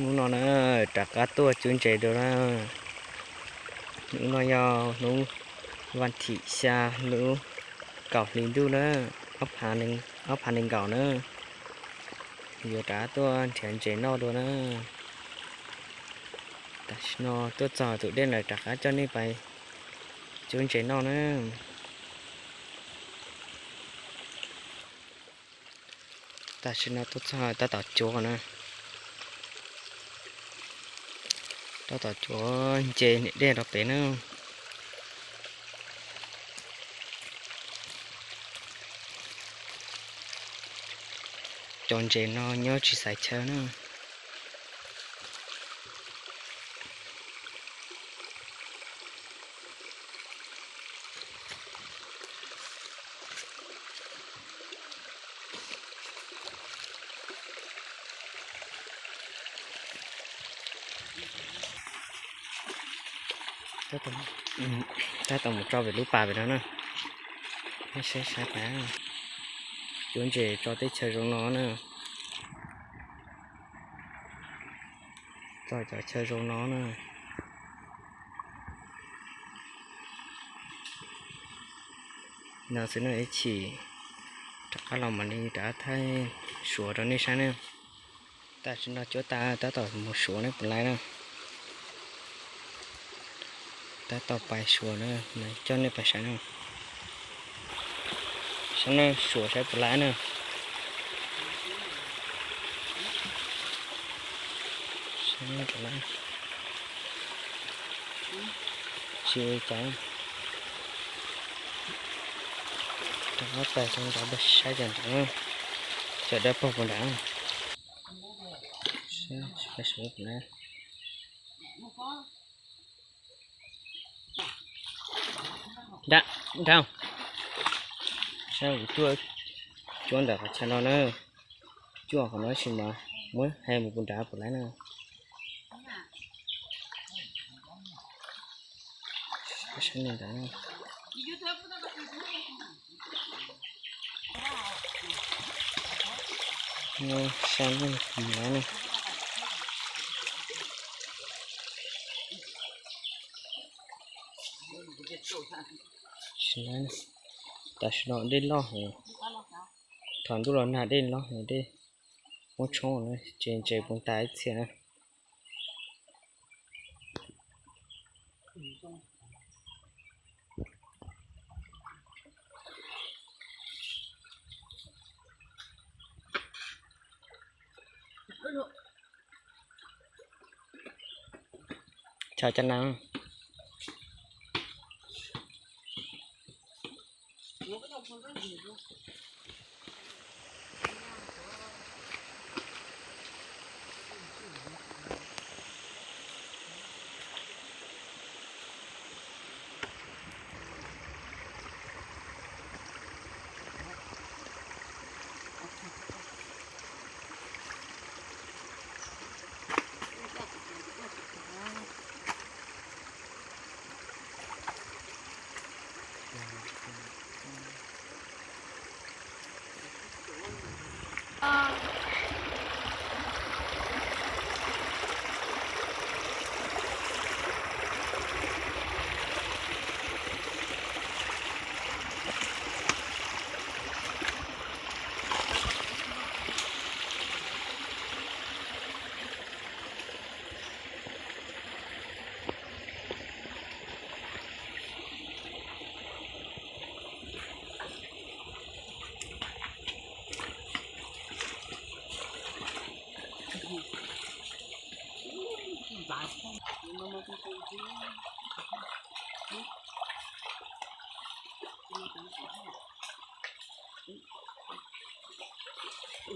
Hnub no na, rov qab tuaj cuab ntses dua na. Hnub no yog hnub vas thim xya lub kaum hli ntuj na, ob phav nees nkaum na. Yuav rov qab tuaj nrhiav ntses noj dua na. Tam sim no tuaj txog tus dej lawm, rov qab coj nej pais cuab ntses noj na. Tam sim no tuaj txog tab tom cuab na, tab tom cuab nce niam dej rau pem na. Cov ntses no nyob tsis xaiv chaw na. Tab tom mus tso pem lub pas pem no na. Saib saib pas, cuab ntses tso teb chaws zoo no na. Txog cov chaw zoo no na. No xwb no ib chim rov qab los mam li rov qab thaij suav rau nej saib na. Tam sim no cuab tas tab tom mus suav na puas laib na. Tab tom pais suav na, coj nej pais saib na. Saib na, suav saib puas laib na. Saib puas laib. Tsis ua cas. Rov qab pais rau nrad saib cov nrad, cov dawb paug puas nrad. Nrad, nrad, saib kuv cuaj, cuab ntawm qhov chaw no na. Cuaj qhov no sis mas muab hais mus puas nrad puas laib na. Saib ntawd, saib ntawd na. Tam sim no dej loj heev, thaum ntuj los nag dej loj heev, dej muab tshoob ces ntses puas tas ib txhia na. Chaw cas na.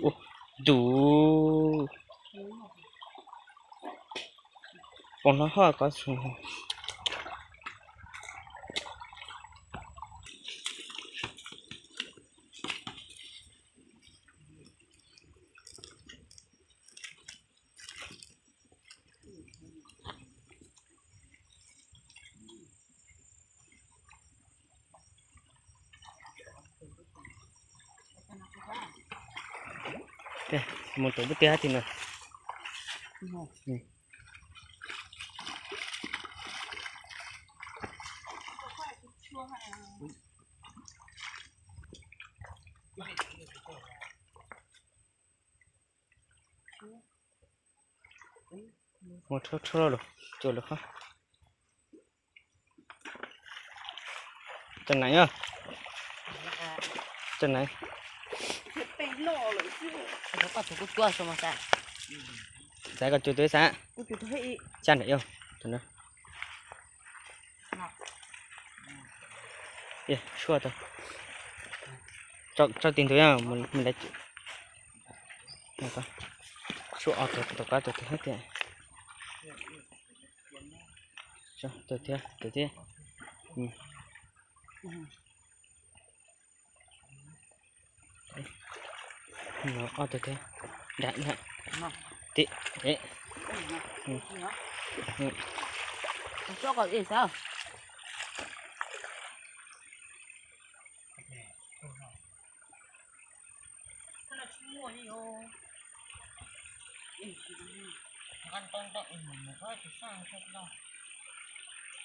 Ua, duv. Pom no hoj ko su. Mus rau pub tiag hab ti no. Mm. Mus rhuav rhuav los cuag lawv qhov. Tso nais os. Tso nais. Xav koj cuag tus xav. Tsa nraim yog tus no. Suab tau. Tso tso tis ntug yog mus lawv. Suab ob tug tom qab tus twg thiab tiag. Tus thiab tus thiab. Ob tug thiab. Nrad nrad. Tim.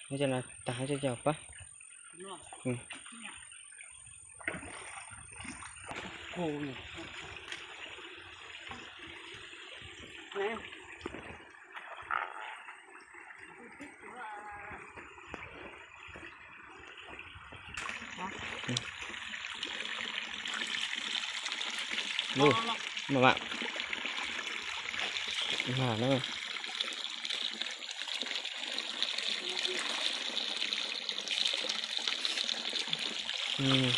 Ua cas no tag hais cov pab. Lub, mas vam. Mas na.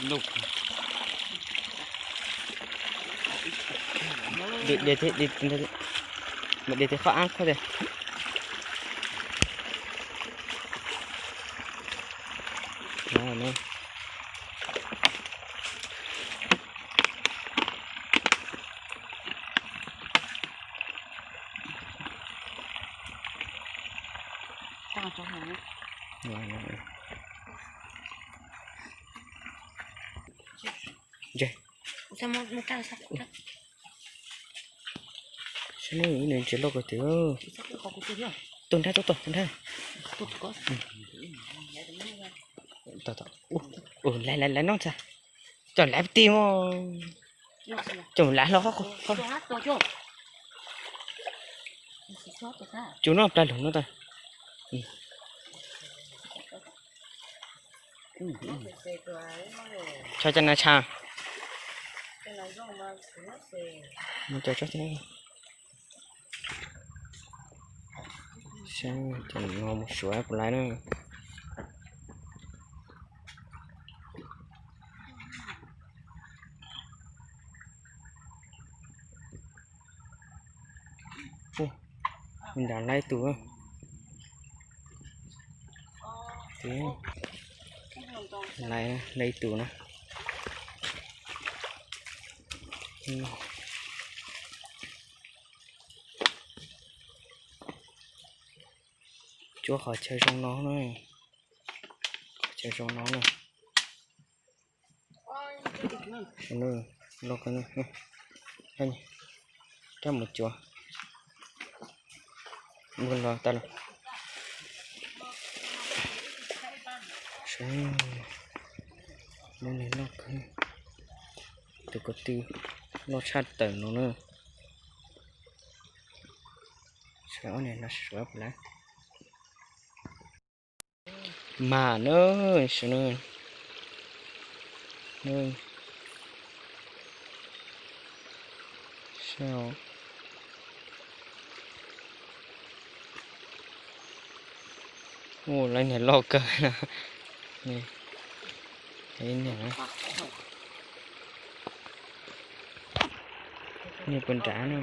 Lub. Di, di, di, di, mas di thiab qhov ab qhov tiag. Saib nws ntses loj kawg tiag. Tuaj nrab, tuaj, tuaj, tuaj nrab. Laiv, laiv, laiv no txag. Cov laiv ti mog. Cov laiv hlo. Cov no plag lug no tag. Tso cov nas tshas. Mus cov tsob thiab. Saib cov no mus suav puas laiv na. Nram laiv tus. Laiv, laiv tus na. Cuab qhov chaw zoo no na. Qhov chaw zoo no na. Loj kawg na. Rab mus cuav. Mus los tau los. Saib, lub no loj kawg. Tus ko tw loj tshaj tawm no na. Saib ob niag no suav puas laiv. Mas na, saib na. Saib os. Ua lawv niag loj kawg no. Niag puas nrad na.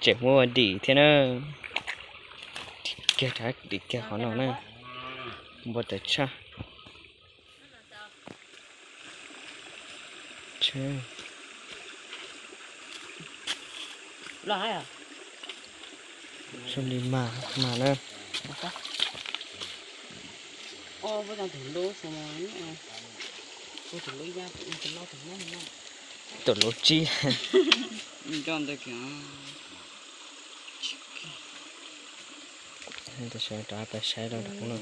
Tseem muaj dim thiab na. Dim kiag rau, dim kiag qhov no na. Npau taws tshaj. Sab li mas mas na. Tus lub tsib. Sawv rov pais saib rau nram no.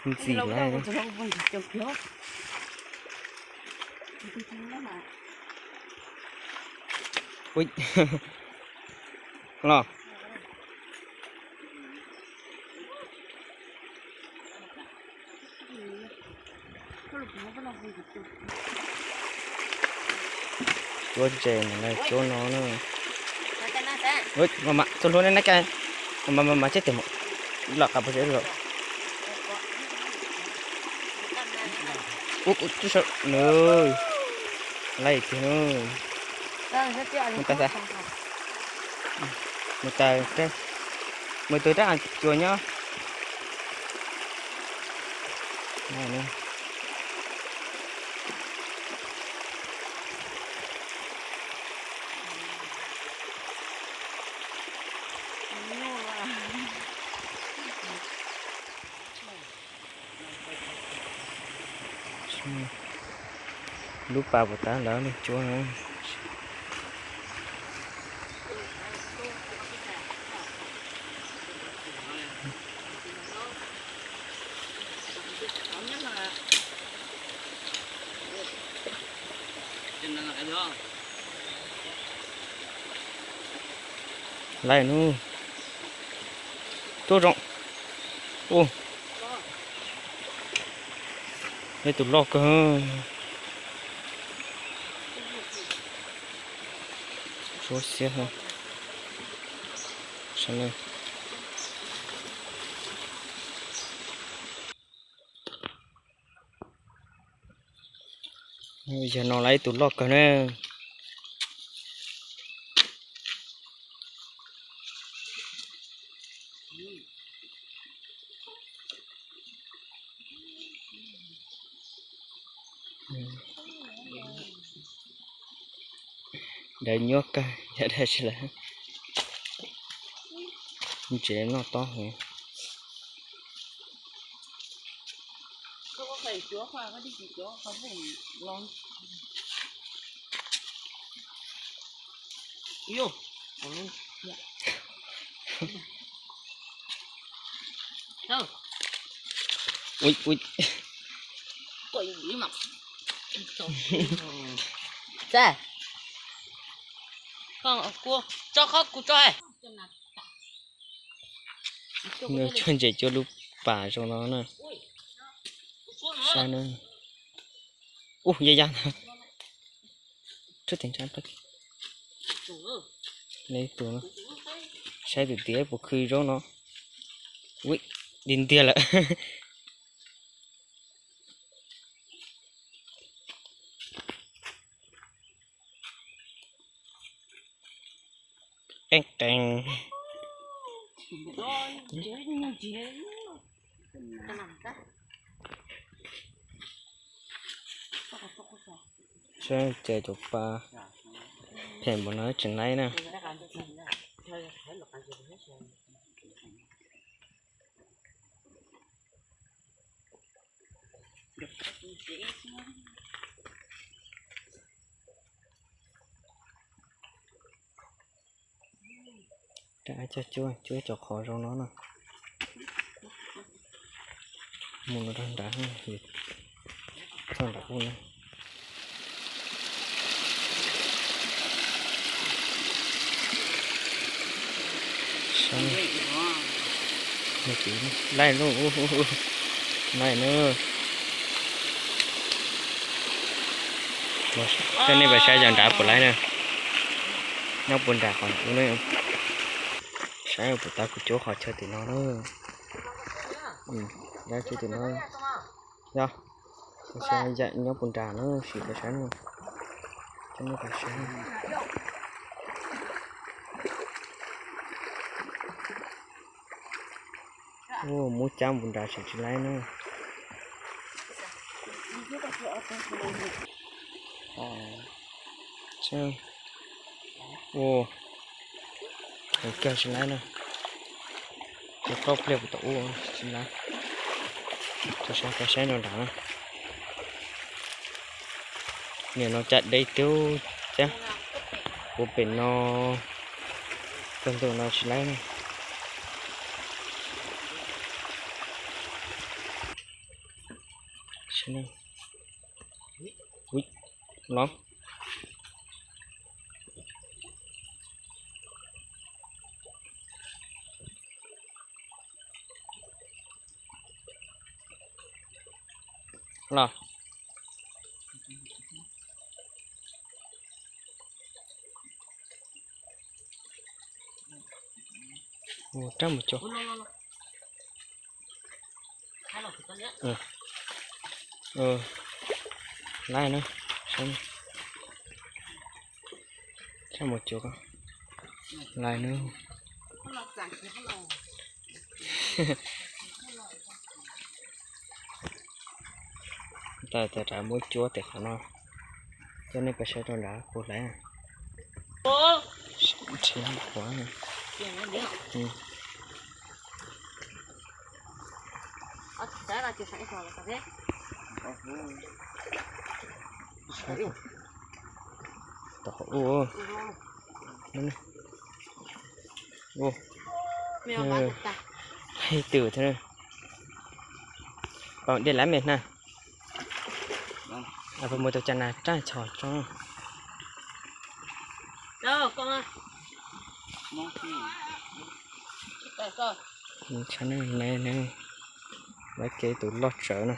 Ntxim lawm. Los. Cuab ntses no na, cuab no na. Mam mam txhua hlua na, nab ka. Mam mam mam, tseb tes mam los qab pov tseg los. Ub, ub, tsub saw na. Laij tiag na. Mus tas xav. Mus tas, mus tus rab cua nyob. Lub pas puas tas lawv cuab no. Laij nub. Tuaj zoo. Ub, ib tus loj kawg. Suab xiab. Yog no lawv ib tus loj kawg na. Ntawd nyuaj kawg yog dab tsi lawm. Ntsev noj tob heev. Ui, ui. Nws cuab ntses cuab lub pas zoo no na. Saib na. Ub, ya ya. Rub tes nrab. Ib tug, saib tus tias puas khw zaub no. Ui, di ntiag lawm. Qeeb qees. Saib ces tus pas phem npaum no tsis laib na. Rov coj cuab, cuab cov qhov zoo no na. Mus no rau nrad, txog nrad ub na. Laij lub, laij na. Coj nej pais saib cov nrad puas laib na. Nyob puag nram qhov ub na. Saib puas tau kuv cuab qhov chaw tim no na. Laib cuab tim no. Yog, saib yam nyob puag nram na, sim pais saib na. Coj nej pais saib. Ua muab cab puag nrad tseem tsis laib na. Ua, ua kag tsis laib na. Ua plaub pliag kuv tau ua tsis laib. Tau saib, tau saib no nrad na. Nim no cas deb tiag thiab. Ua pem no, kag ntug no tsis laib na. Ui, los. Los. Ua rab mus cuab. Laib na, rab mus cuab ko. Laib na. Tawm tawm rov muab cuab tes qhov no, coj nej pais saib rau nrad puas laib. Nrhiav qhuav. Tom hauv ua. Ua. Ib tug thiab. Pom dej lab me na. Puas muaj tus cas na raj chos tso. Tshaj ne, ne, ne, lawv kev tus loj tsawv na,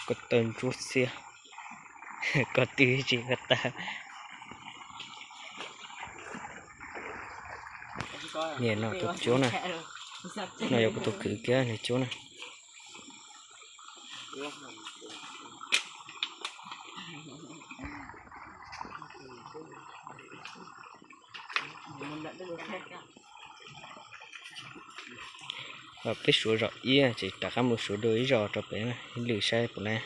ko taw ntsuab xiab, ko tw tsis ko taw. Niam no tus cuab na, no yog kuv tus kwv kiag nws cuab na. Peb suav zos ib ces rov qab mus suav dua ib zos rau pem ib lwm saib puas laib.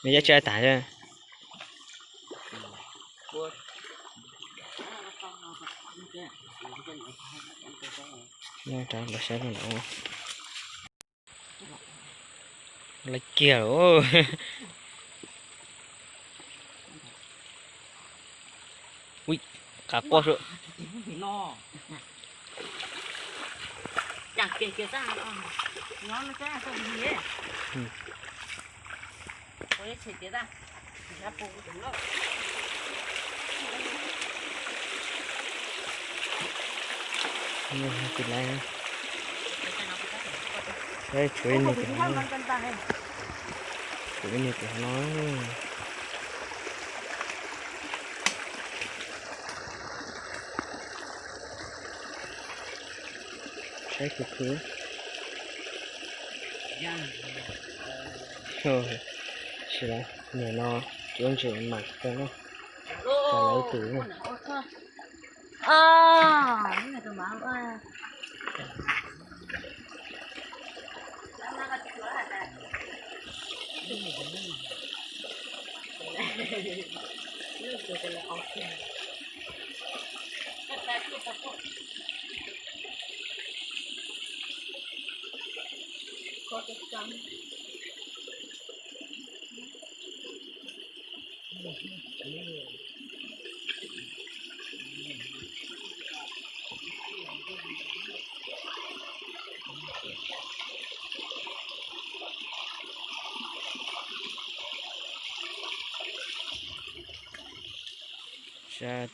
Nws yab tsi tas. Rov los saib rau nram ub. Lawv kiag lawm. Ui, qav quaj sua. Tus laib, tshuav ib nus tim, tshuav ib nus tim hauv no. Saib khwv khwv. Tsis, niam no cuab ntses mas kawg na. Cov lawv tus na.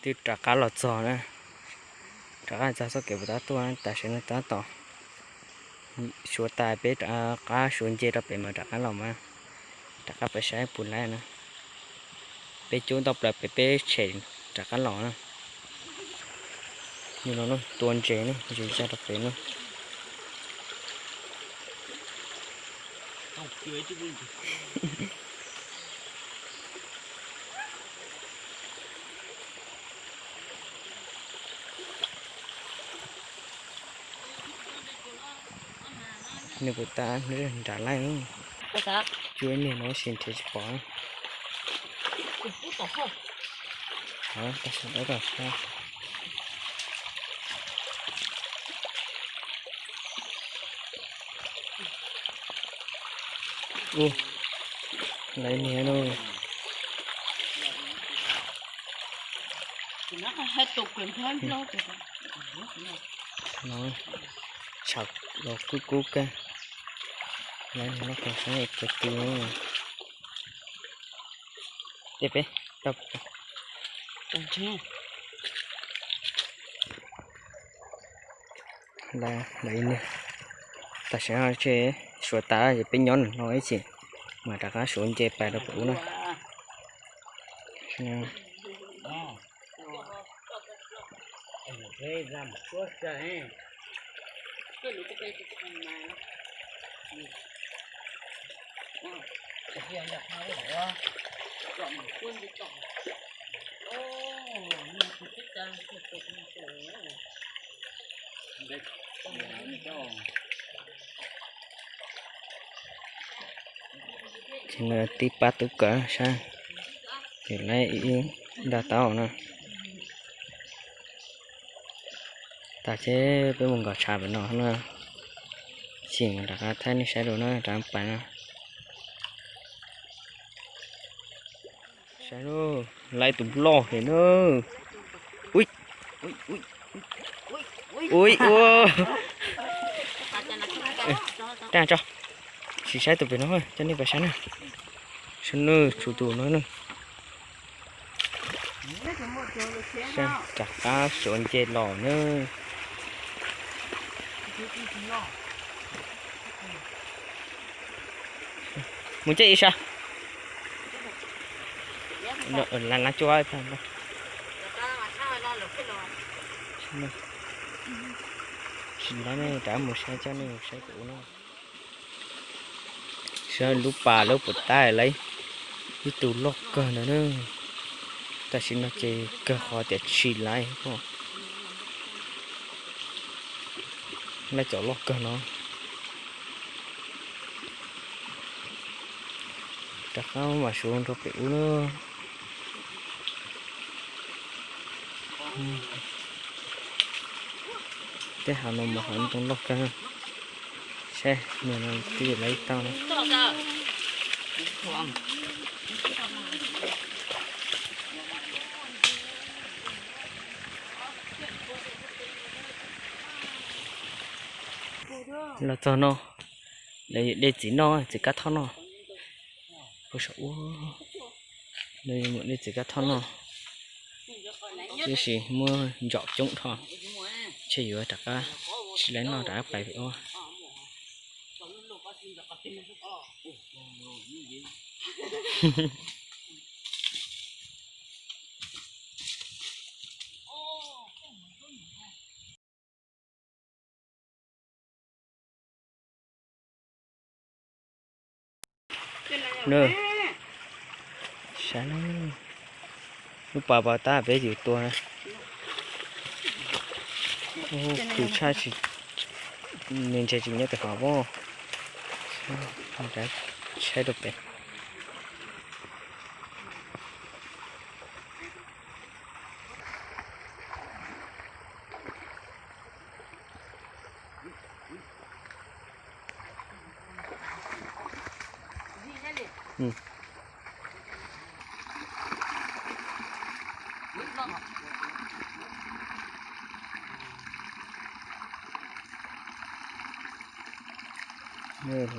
Twb rov qab los txog na, rov qab txog txoj kev puas tab tuaj, tam sim no tab tom suav tas peb rov qab suav nce rau pem mas rov qab los mas, rov qab pais saib puas laib na. Peb cub tau plaws pem peb tshem rov qab los na. Yog no tua ntses na, ntses zaj rau pem na. Nws puas tau nram laij, cuab niag no sis nrhiav tsis pom. Tam sim no tom sab. Ua, lawv niag no. No, tshav los kub kub kawg. Lawv niag loj kawg, sab tus. Ces peb tau. Tam sim no ces suav tas ces peb nyob no ib chim mas rov qab suav nce pais rau pem ub na. Ces nws tib pab tub kawm sab, ces lawv ib nta taub no. Tas ces peb mus nkaum tshav pem no na, sim rov qab thaij nej saib dua na, rov qab pais na. Saib lauj, lawv tus loj heev na. Ui, ui, ua. Raj tso, sim saib tus pem no, coj nej pais saib na. Saib nawb, tshuav tus no na. Rov qab suav nce los na. Mus coj ib sab. Lawv cua. Sim no nej rov mus saib, coj nej mus saib tus ub na. Saib lub pas lawv puas tab lawv ib tug loj kawg ntawd na. Tam sim no ces kawg qhov tias tsis laiv, laiv cov loj kawg no. Rov qab mam suav rau pem ub na. Tej hav no mas hav ntoo loj kawg. Saib, nws no twb yuav laiv tau na. Los txog no, lawv yuav de txiv noj, txiv kab thoj noj. Puag saum ub, lawv yuav mus de txiv kab thoj noj. Tiam sis muaj ntsaum coob dhau, ntshe yuav rov qab tsis laiv noj rov qab pais pem ub. Saib, lub pas pas tab peb yuav tua na. Khwv tshaj, nws ntshe tsis nyob pem hauv pob. Saib rau pem.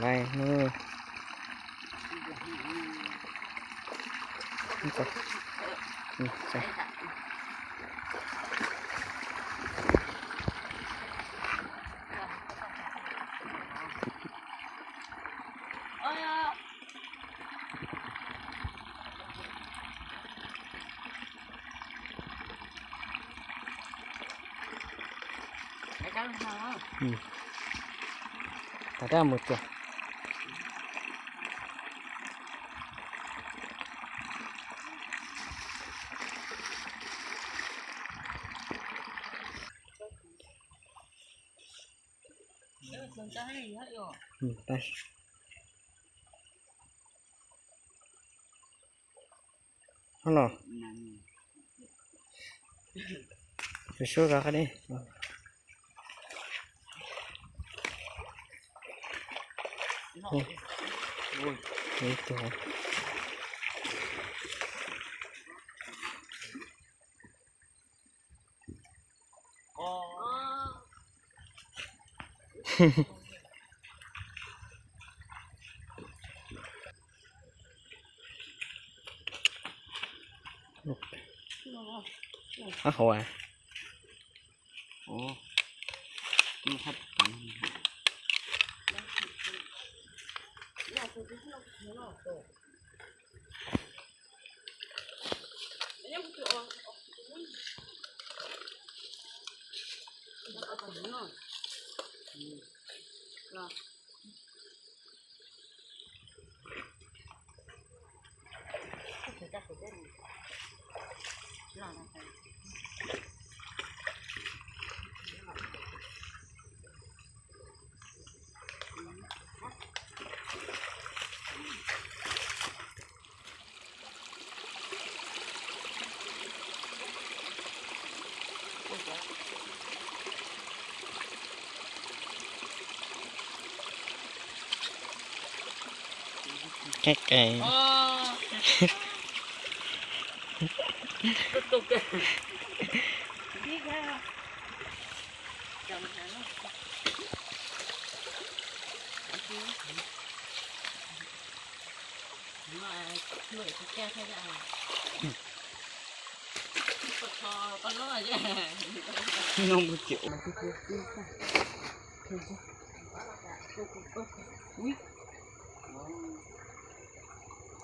Laiv, Tab mus tiag. Tab no, sub sub rau qab deb. Ab, hauv a. Qeb qe.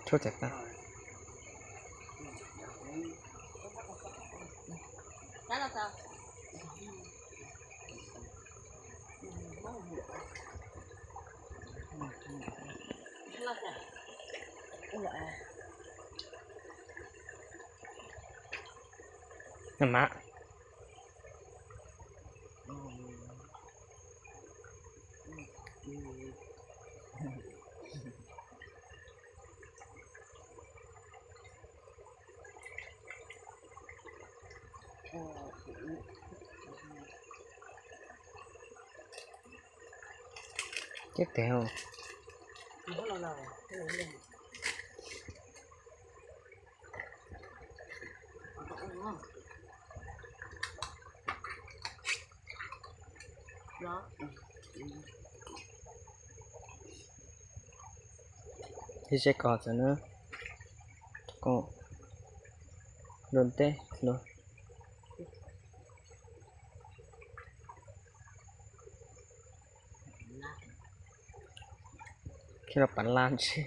Tshuav txawm tag. Mas Ces tes. Ib tse kos txawm na, kos luag ntej luag. Khiav los pam laj ntshe.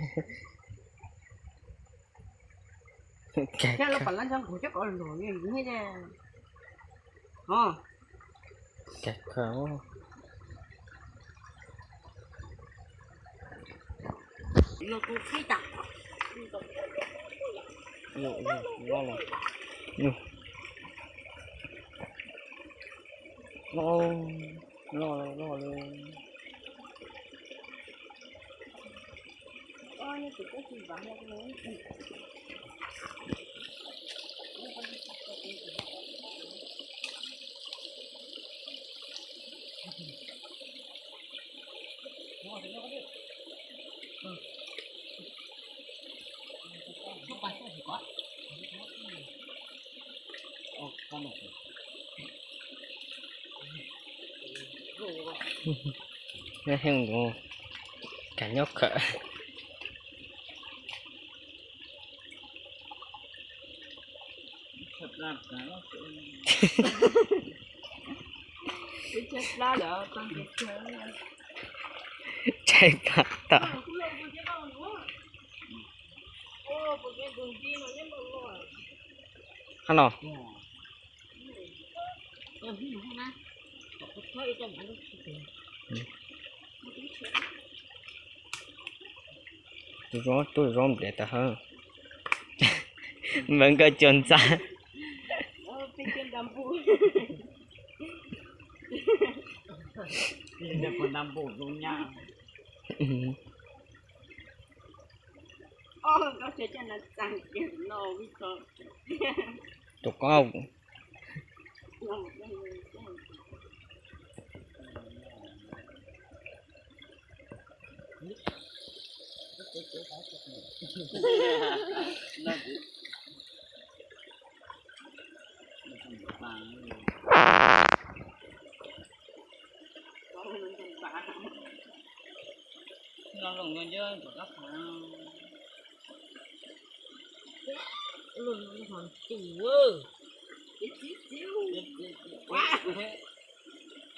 Khiav los pam laj ntshe nqus coj kov los ne. Kawg kawg. Loj, loj, loj li. Nyob heev mus, kam nyob khawm. Tshaib plab tag. Qhov no. Tus zoo, tus zoo nplias tag hawb. Npawg nkawd cua ntxa. Tus qaub.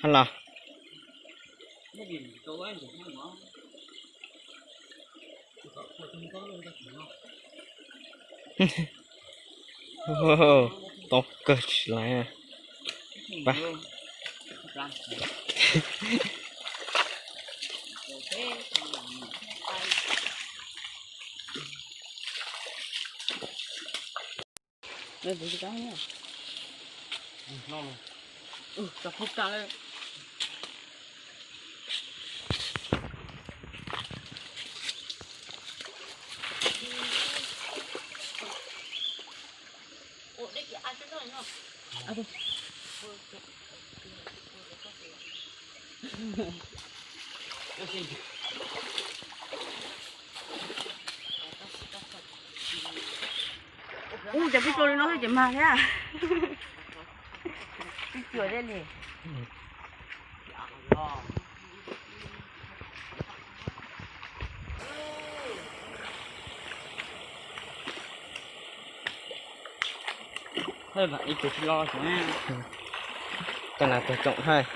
Hab los. Tau kawg tsis laiv. Ub, ces peb tso li no xwb ces mag thiab. Peb cuam thiab li. Cov nas tuag tsoom hab.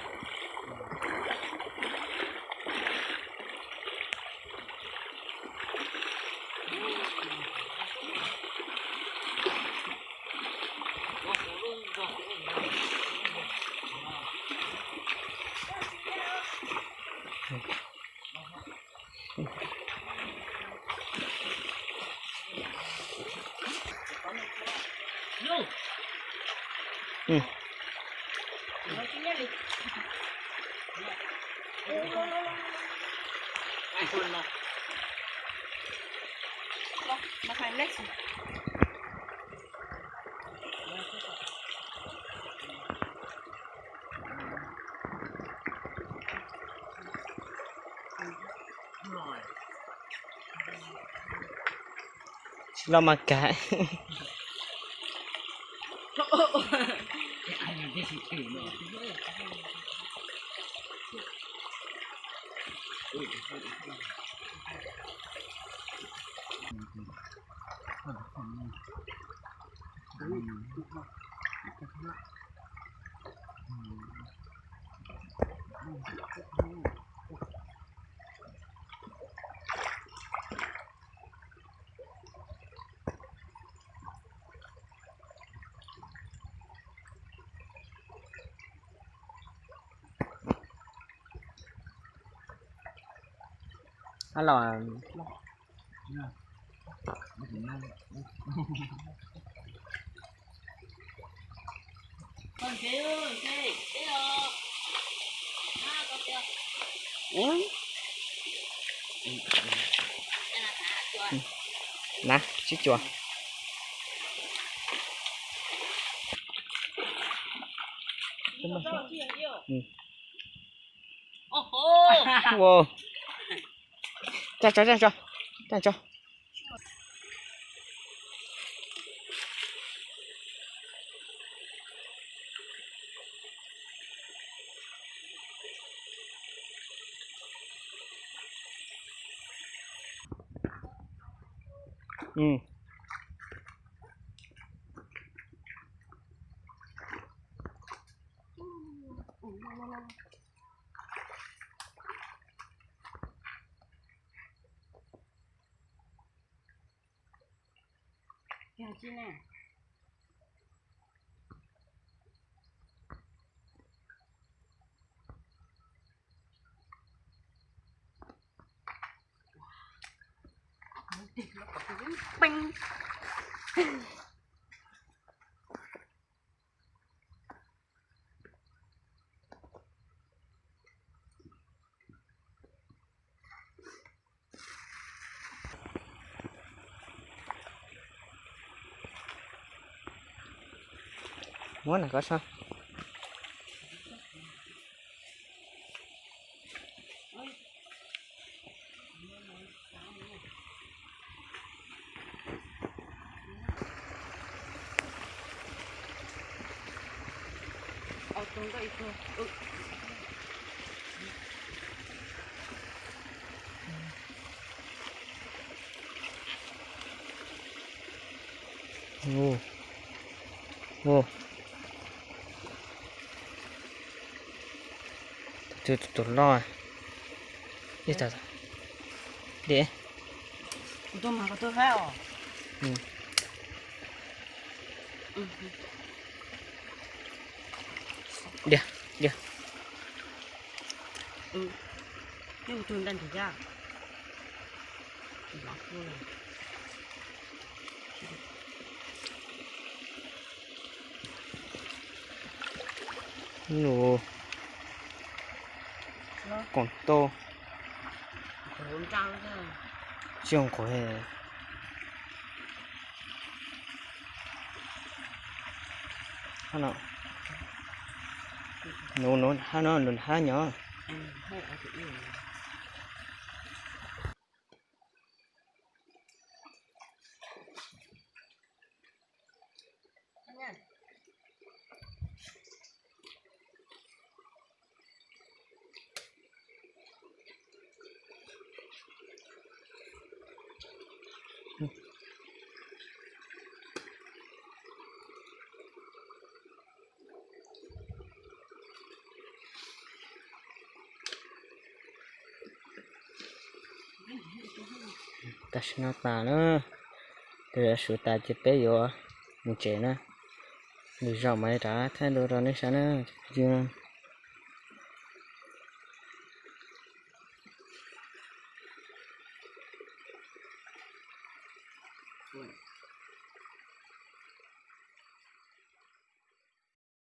Tsis los mas kav. Hab los. Na, sib tsuas. Tso, tso, tso, tso. Muab na koj sab. Tus loj. Ib tag. Di. Diag, diag. Nus koom tau. Tsis zoo qhuav. Nus, nus hab no, nus hab nyob. Tam sim no tas na, tus yuav su tas ces peb yuav mus tsev na. Lwm zaus mam li rov thaij dua rau nej saib na.